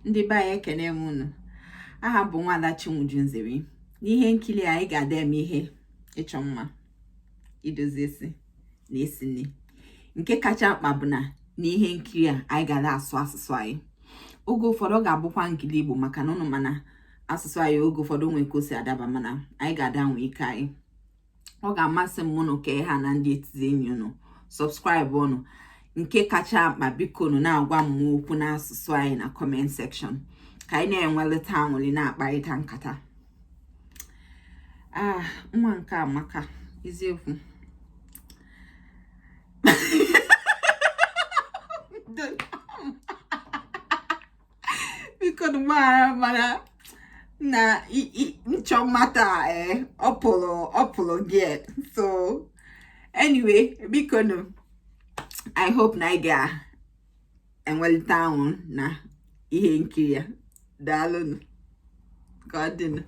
Ndị be anyị, ekene m unu. Aha m bụ Nwaada Chinwuju Nzeri. N'ihe nkiri a, anyị ga-ada eme ihe ịchọ mma, idozi isi na isi nri. Nke kacha mkpa bụ na n'ihe nkiri a, anyị ga asụ asụsụ anyị. Oge ụfọdụ ọ ga-abụkwa Engli Igbo, maka na ụnụ mana asụsụ anyị oge ụfọdụ nwee ka o si adaba, mana anyị ga-ada nwe ike anyị. Ọ ga-amasị m unu ka ha na ndị etiti enyi unu subscribe unu. Nke kacha mkpa, biko unu na-agwa m okwu n'asụsụ anyị na comment section, ka anyị na-enweleta aṅụrị, na-akparịta nkata. Ah, nwa nke amaka eziokwu. Biko gbaghara, mana na nchọ mmata ee ọ pụrụ gị. So anyway, biko nụ, I hope na ị ga-enwelite anwụ na ihe nkiri ya. Daalụnụ, ka ọ dịnụ.